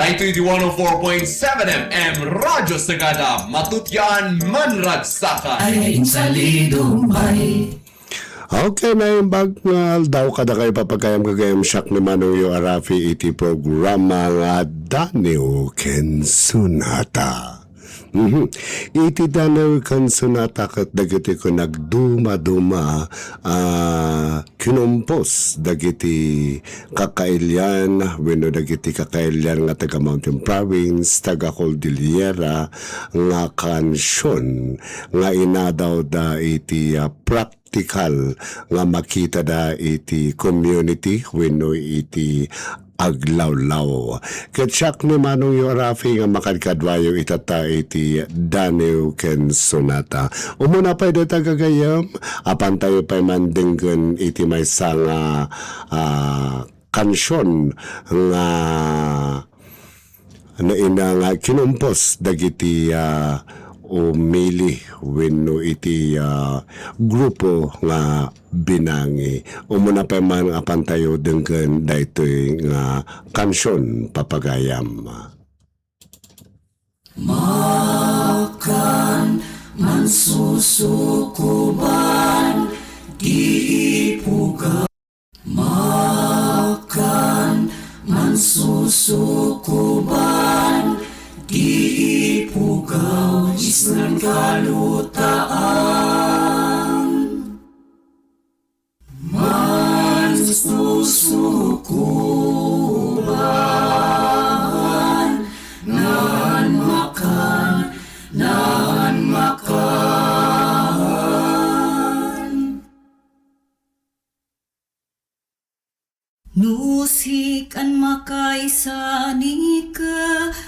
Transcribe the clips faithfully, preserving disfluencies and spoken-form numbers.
Daytoy ti one oh four point seven M M Radyo Sagada, matutyan, manragsakan. Ay, insalido, may. Okay, naimbag nga aldaw kadakayo, papagayam, gagayam, siak ni Manong Yo Arafi iti programa nga Daniw ken Sonata. Mhm. Iti Daniw ken Sonata ket dagiti ket nagdumaduma, ah, kinumpos dagiti kakailian wenno dagiti kakailian nga taga Mountain Province, taga Cordillera nga kansion nga inadawda iti, ah, praktikal nga makitada iti community wenno iti aglawlaw. Ket siak ni Manong Yo Rafi nga makadkaduayo itatta iti Daniw ken Sonata. Umuna pay dayta gagayem, apantayo pay man denggen iti maysa nga, ah, kansion nga naina nga kinumpos dagiti, ah, umili wenno iti, ah, grupo nga Binangi. Umuna pay man apantayo denggen daytoy nga kansion, papagayam. Makan, mansusukuban, di ipugaw. Makan, mansusukuban, di ipugaw, isnan kalutaan. Mansusukuban, naan makan, naan makan. No sik-an makaisanik,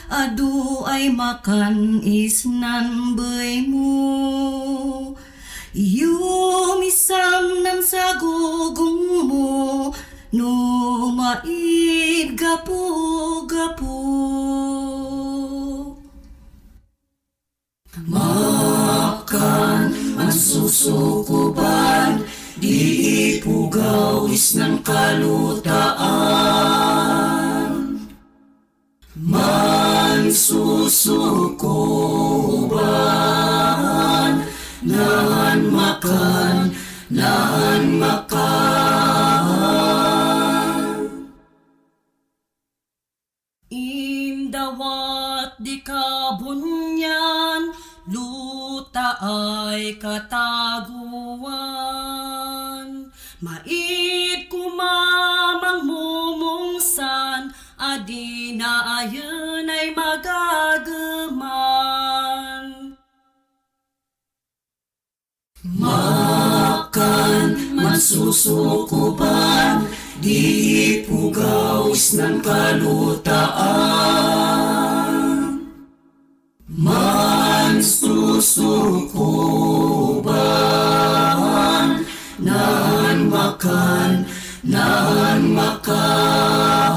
adu ay makan isnan buymo. Yumisamnam sa gugongmo, no maid gapu-gapu. Makan, mansusukuban, di ipugaw isnan kalutaan. Mansusukuban, naan makan, naan makan. Indawat di kabunian, luta ay kataguan. Maid koma mangmumungsan, a dina ayen ay magageman. Makan, mansusukuban, di ipugaw isnan kalutaan. Mansusukuban, naan makan, naan makan.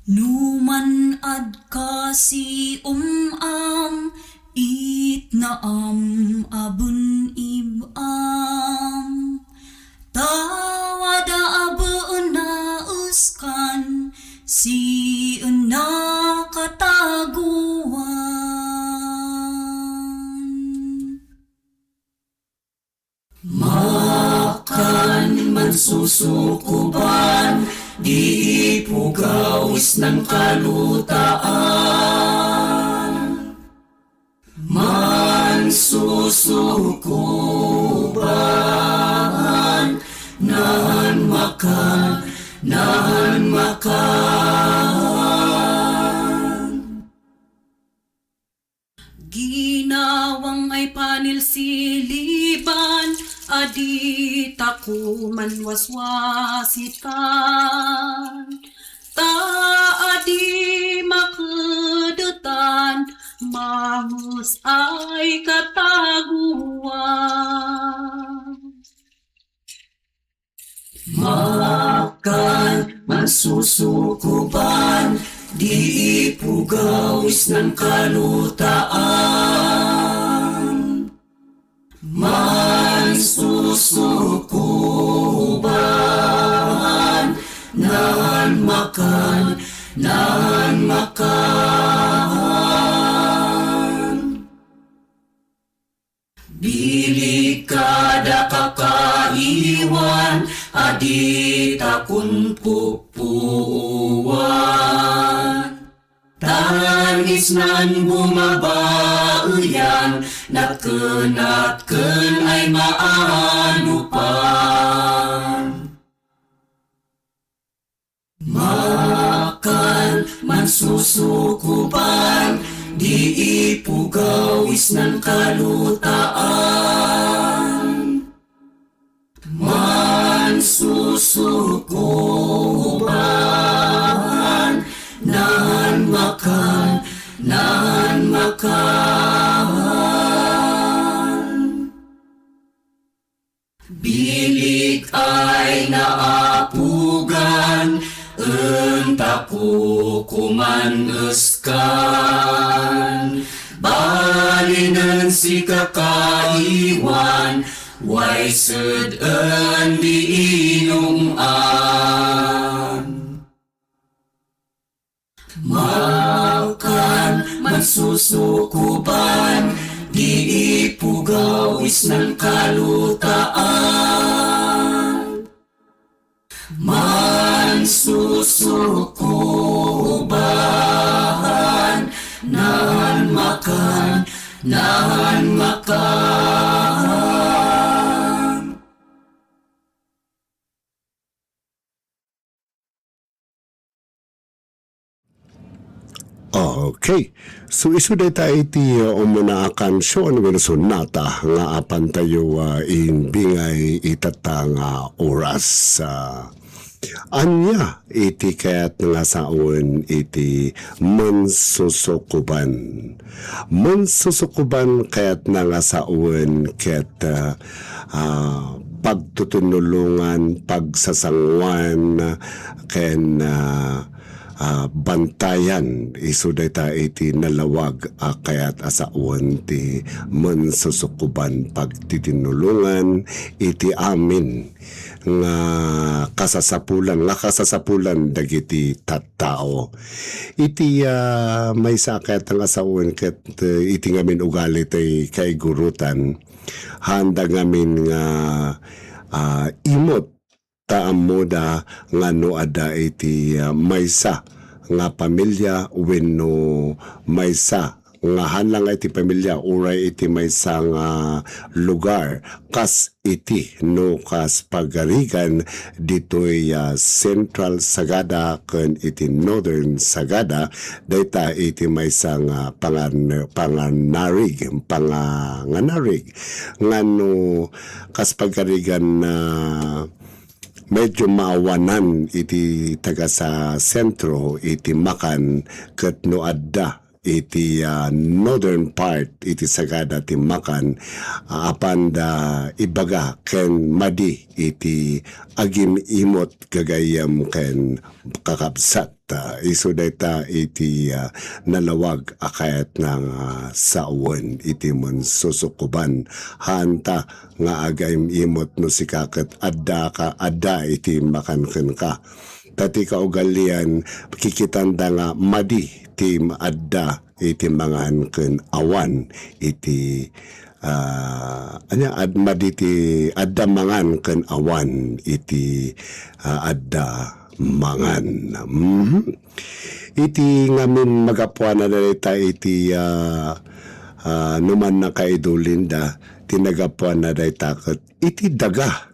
No man-ad ka sium-am, itnaam a bun-ib-am. Tawada a buen naeskan, sienna kataguan. Makan, mansusukuban, di ipugaw isnan kalutaan. Mansusukuban, naan makan, naan makan. Ginawang ay panilsiliban, a dita koma waswasitan. Ta adi makedetan, mangus ay kataguan. Makan, mansusukuban, di ipugaw isnan kalutaan. Mansusukuban, naan makan, nan makan. Bili kada kakaiwan a dita kun pupuowan. Tan isnan bumabaeyan, nakenat ken ay maanupan. Makan, mansusukuban, di ipugaw isnan kalutaan. Mansusukuban, nan makan, nan makan. Bilik ay naapugan, enta kukuman eskan. Balinen sika kaiwan, way sed-en di inum-an. Makan, mansusukuban, di ipugaw isnan kalutaan. Mansusukuban, nan makan, nan makan. Okay. So, isu dayta iti, uh, umuna a kansion wenno sonata nga apantayo, uh, imbingay ita nga oras. Uh, ania iti kayat nga sawen iti mansusukuban? Mansusukuban kayatna nga sawen ket, uh, uh, pagtutunnulongan, pagsasanguan, ken, uh, ah, bantayan. Isu dayta iti nalawag a kayat a sawen ti mansusukuban pagtitinnulongan iti amin nga kasasapulan, nga kasasapulan dagiti tattao. Iti, ah, maysa a kayat nga sawen ket, eh, iti ngamin ugali ti kaigurutan, haanda ngamin nga, ah, imot ta ammoda nga no adda iti, ah, maysa nga pamilia wenno maysa nga haan la nga iti pamilia uray iti maysa nga lugar, kas iti no kas pagarigan ditoy, ah, Central Sagada ken iti Northern Sagada, dayta iti maysa nga pangan-, panganarig, panganganarig nga no kas pagarigan na medyo maawanan iti taga sa sentro iti makan ket no adda iti, ah, northern part iti Sagada ti makan, ah, apan da ibaga ken madi iti agim-imot gagayyem ken kakabsat. Ta isu dayta iti, ah, nalawag a kayatna nga sawen iti mansusukuban. Haanta nga agim-imot no sika ket adda ka, adda iti makan kenka. Ta ti kaugalian, kikitanda nga madi ti adda iti mangan ken awan iti, ah, ania, ad-, madi ti adda mangan ken awan iti, ah, adda mangan. Mhm. Iti ngamin magapuana dayta iti, ah, ah, numan nakaidulin da, ti nagapuana dayta ket iti daga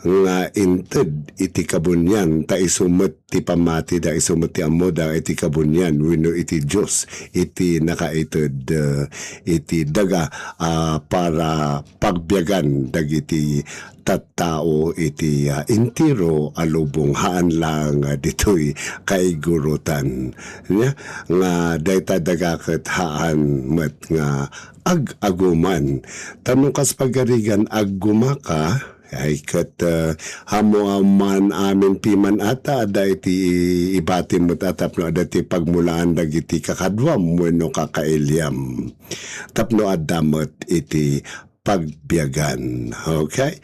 nga inted iti kabunian, ta isu met ti pammatida, isu met ti ammoda iti kabunian wenno iti Dios, iti nakaited, eh, iti daga, ah, para pagbiagan dagiti tattao iti, ah, entero a lubong, haan lang, ah, ditoy kaigurutan. Nia, nga dayta daga ket haan met nga ag-aguman. Ta no kas pagarigan aggumaka, ay ket, ah, ammo a man amin piman ata adda iti ibati met a tapno adda ti pagmulaan dagiti kakaduam wenno kakailiam. Tapno adda met iti pagbiagan. Okay?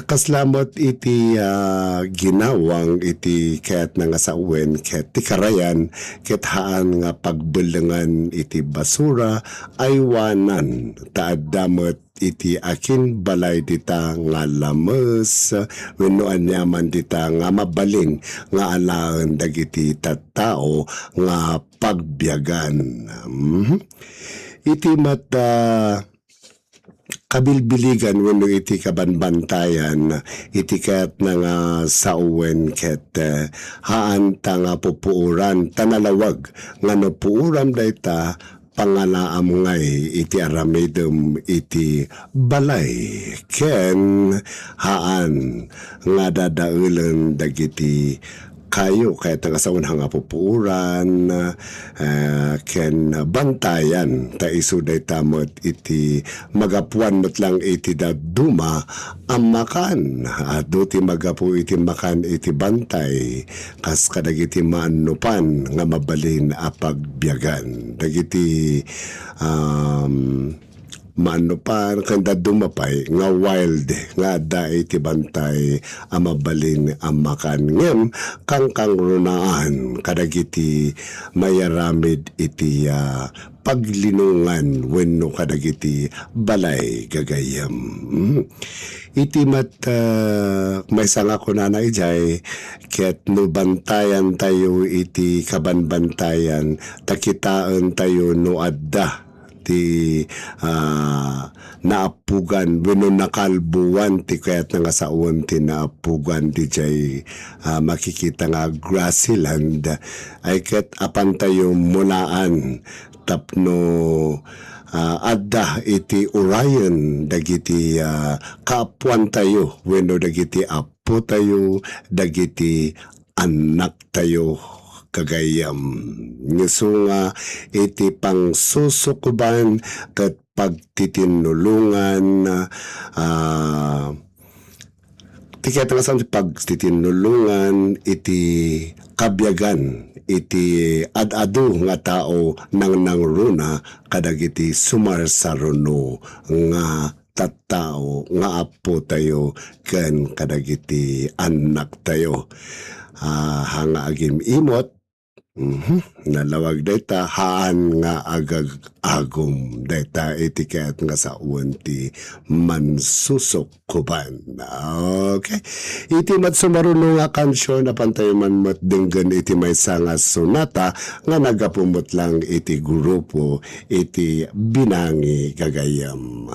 Kasla met iti, ah, ginawang iti kayatna nga sawen ket ti karayan ket haan nga pagbellengan iti basura, aywanan ta adda met iti akin balay dita nga lames wenno aniaman dita nga mabalin nga alaen dagiti tattao nga pagbiagan. Mhm. Iti met, ah, kabilbiligan wenno iti kabanbantayan, iti kayatna nga sawen ket, eh, haanta nga pupuoran ta nalawag nga no puoram dayta, pangalaam ngay iti aramidem iti balay ken haan nga dadaelen dagiti kayo, kayatna nga sawen nga pupuoran, ah, ken bantayan. Ta isu dayta met iti magapuan met lang iti dadduma a makan. Adu ti magapu iti makan iti bantay, kas kadagiti maannupan nga mabalin a pagbiagan. Dagiti, um, maannupan, ken dadduma pay nga wild nga adda iti bantay a mabalin a makan. Ngem, kangkangrunaan kadagiti mayaramid iti, ah, paglinongan wenno kadagiti balay gagayyem. Mm. Iti met, ah, maysa nga kunana idiay, ket no bantayantayo iti kabanbantayan, ta kitaentayo no adda ti, ah, naappugan wenno nakalbuan ti kayatna nga sawen ti naappugan didiay, ah, makikita nga grassland. Ay ket apantayo mulaan tapno, ah, adda iti urayen dagiti, ah, kaapuantayo wenno dagiti appotayo, dagiti annaktayo gagayyem. Isu nga iti pangsusukoban ket pagtitinnulongan, ah, ti kayatna nga sawen ti pagtitinnulongan iti kabiagan iti ad-adu nga tao nangnangruna kadagiti sumarsaruno nga tattao nga appotayo ken kadagiti annaktayo. Ah, ha nga agim-imot, mhm, nalawag dayta, haan nga agag-agum dayta iti kayat nga sawen ti mansusukoban. Okay. Iti met sumaruno nga kansion, apantayo man met denggen iti maysa nga sonata nga naggapu met lang iti grupo iti Binangi Gagayyem.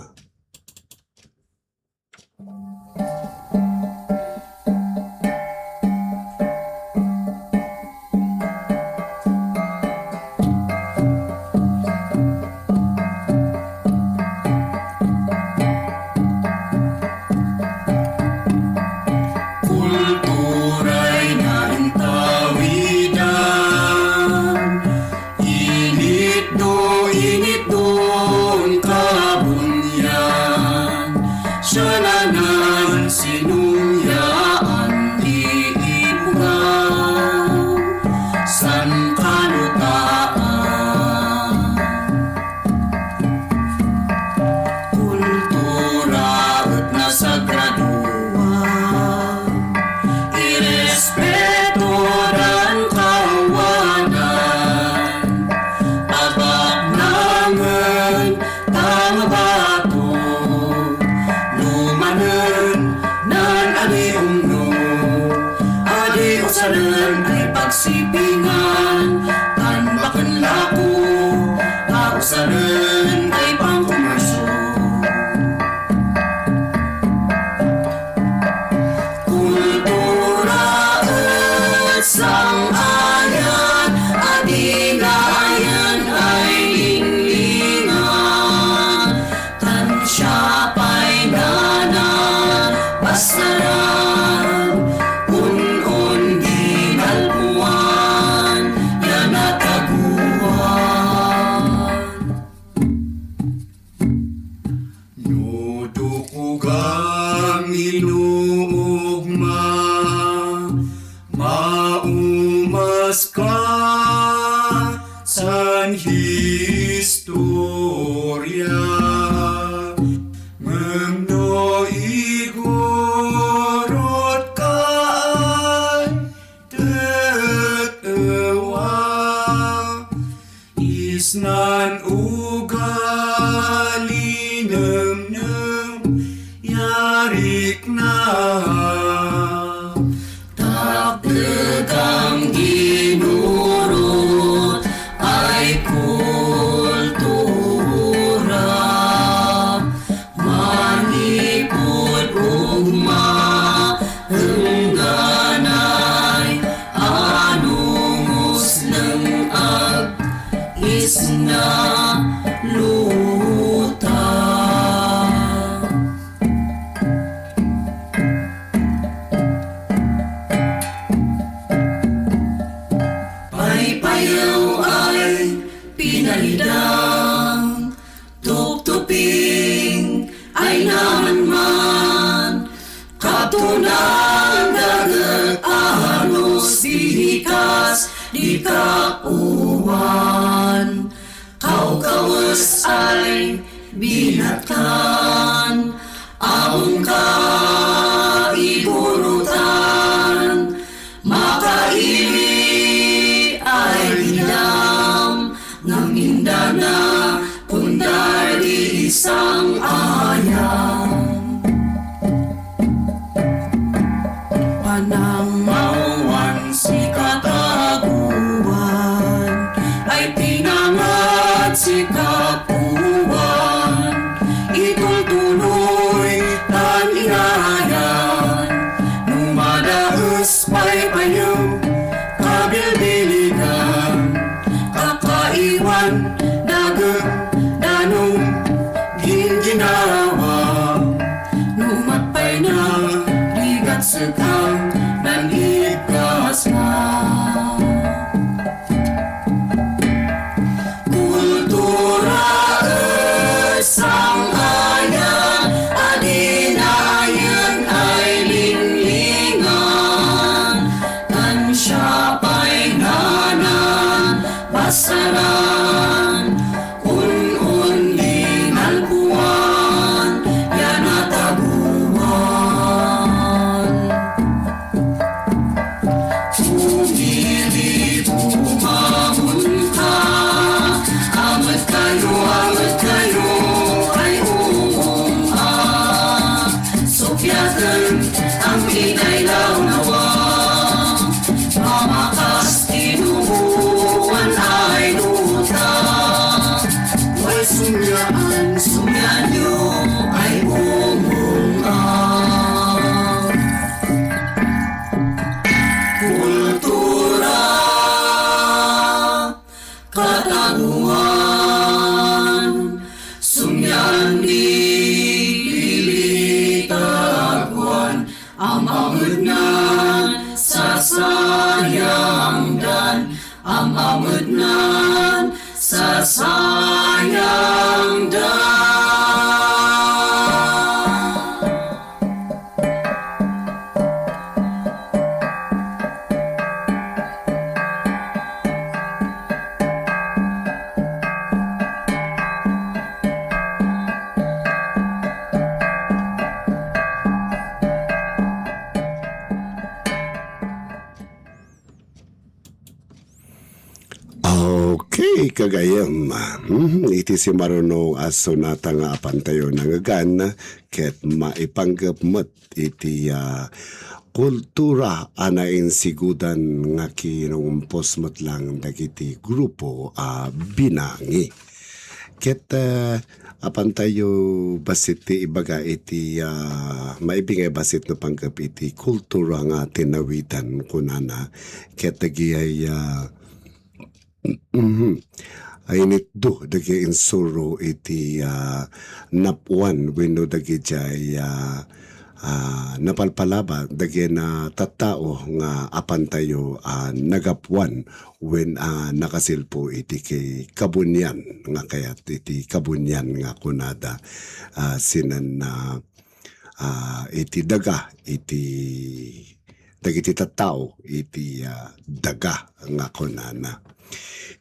Kulturay nga intawidan, initdo, initdon kabunian, siananan sinulyaan ti ipugaw, sankalutaan. Kultura et nasagradoan, irespeto dan kawanan, abaknangen ta mabato, lumanen nan adi umno, adi usaren ay pagsipingan, tan baken lako, ta usaren ay pangkomersio. Kultura et sang-ayan, adi nayen ay linglingan, tan siapay nana basaran, un-un di nalpuan ya nataguan. No dukogan inuugma, maumaska san historia. Nan ugali nemnem, yarikna. Takdekam ginurot ay kultura. Manipud ugma, engganay, anungus leng-ag, isna luta. Paypayew ay pinaidang, tuptuping ay namanman, katunan daget a hanus di hikas di kapuan. Kawkawes ay binatkan, awan kaigurutan, makaili ay gidam, ngem indana pundar di isang-ayan. Panangmawan, sikataguan, ay pinangat, sikapuan, itultuloy tan inayan, no madaes paypayew, kabilbiligan, kakaiwan, dagem, danum, gingginawa, no matpayna, rigat seka, nan-ibkasna. Kultura et sang-ayan a dinayen ay linglingan, tan siapay nanan pasaran, un-un di nalpuan ya nataguan. Sumili, bumangonka, amet kayo, amet kayo, ay umunga. Supiaten ang inay lawlawa, mamakas tinubuan ay luta. Way sumiaan, sumiaanyo ay umunga. Kultura, kataguan, sumyan di pilitaguan, am-amednan, sasayangdan, am-amednan, sasayangdan. Okay, kagayem. Mhm, iti simaruno a sonata nga apantayo nangngegan, ket maipanggep met iti, ah, kultura a nainsigudan nga kinungumpos met lang dagiti grupo a binangi. Ket, ah, apantayo bassit ti ibaga iti, ah, maibingay bassit no panggep iti kultura nga tinawidan kunana. Ket dagiti, ah, mhm, ay initdo dagiti insuro iti, ah, napuan wenno dagiti, ah, ah, napalpalaba dagiti na tattao nga apantayo a nagapuan wen a nakasilpo iti ki-, kabunian nga kayat iti kabunian nga kunada, ah, sinan, ah, ah, iti daga iti dagiti tattao iti, ah, daga nga kunana.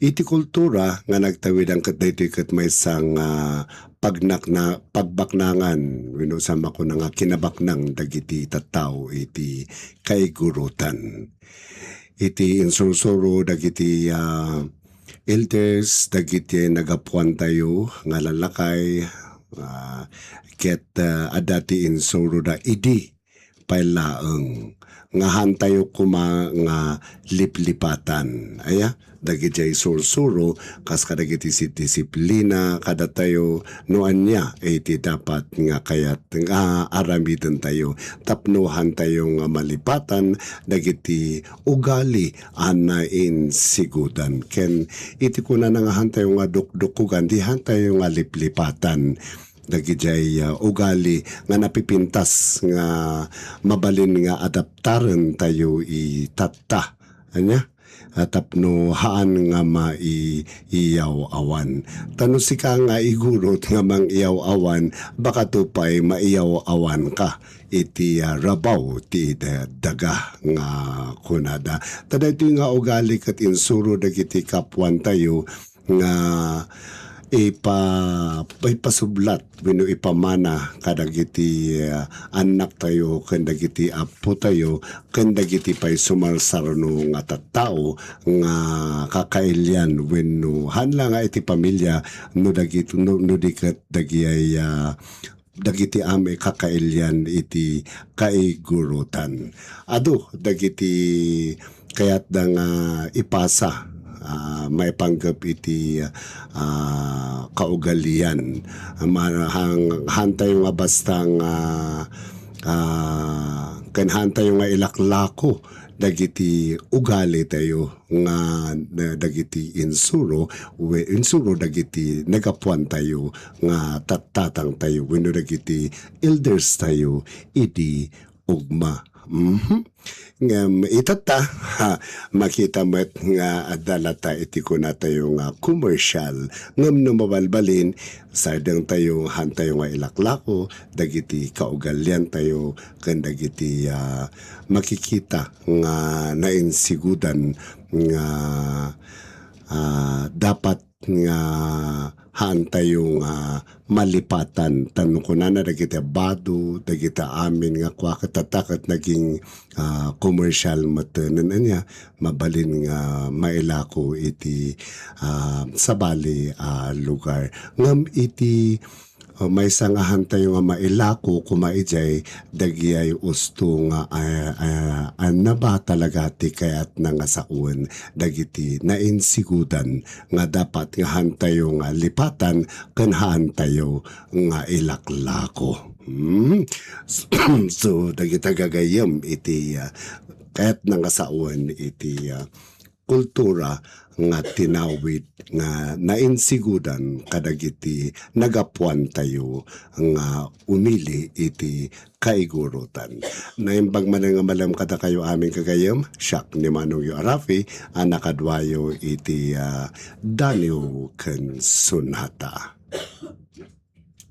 Iti kultura nga nagtawidan ket daytoy ket maysa nga pagnakna-, pagbaknangan wenno saan makuna nga kinabaknang dagiti tattao iti kaigurutan. Iti insursuro dagiti, ah, elders, dagiti nagapuantayo nga lalakay, ah, ket, ah, adda ti insuroda idi pay laeng nga haantayo koma nga liplipatan. Aya, dagidiay sursuro, kas kadagiti si-, disiplina kadatayo, no ania iti dapat nga kayat nga aramidentayo tapno haantayo nga malipatan dagiti ugali a nainsigudan. Ken iti kunana nga haantayo nga dukdukkogan, di haantayo nga liplipatan dagidiay, ah, ugali nga napipintas nga mabalin nga adaptarentayo itatta. Ania? Ah, tapno haan nga mai-, iyaw-awan. Ta no sika nga igurot nga mang-iyaw-awan, baka to pay maiyaw-awanka iti, ah, rabaw ti da-, daga nga kunada. Ta daytoy nga ugali ket insuro dagiti kapuantayo nga ipa-, ipasublat wenno ipamana kadagiti, ah, annaktayo ken dagiti appotayo ken dagiti pay sumarsarno nga tattao nga kakailian wenno haan la nga iti pamilia no dagit-, no, no di ket dagiay, ah, dagiti amin kakailian iti kaigurutan. Adu dagiti kayatda nga ipasa, ah, maipanggep iti, ah, kaugalian. Ma-, hang-, haantayo nga basta nga, ah, ken haantayo nga ilaklako dagiti ugalitayo nga na-, dagiti insuro, we-, insuro dagiti nagapuantayo nga tattatangtayo wenno dagiti elderstayo idi ugma. Mhm. Ngem itatta, ha, makita met nga adda latta iti kunatayo nga commercial. Ngem no mabalbalin, sardengtayo, haantayo nga ilaklako dagiti kaugaliantayo ken dagiti, ah, makikita nga nainsigudan nga, ah, dapat nga haantayo nga malipatan. Ta no kunana dagiti bado, dagiti amin nga kua ket tatta ket naging, ah, commercial metten. Ania, mabalin nga mailako iti, ah, sabali a lugar. Ngem iti, ah, maysa nga haantayo nga mailako koma idiay dagiay usto nga, ah, ah, annaba talaga ti kayatna nga sawen dagiti nainsigudan nga dapat nga haantayo nga lipatan ken haantayo nga ilaklako. Hmm? So, dagita gagayyem iti, ah, kayatna nga sawen iti, ah, kultura nga tinawid nga nainsigudan kadagiti nagapuantayo nga umili iti kaigurutan. Naimbag manen nga malem kadakayo amin gagayyem, siak ni Manongyo a Rafi a nakaduayo iti, ah, Daniw ken Sonata.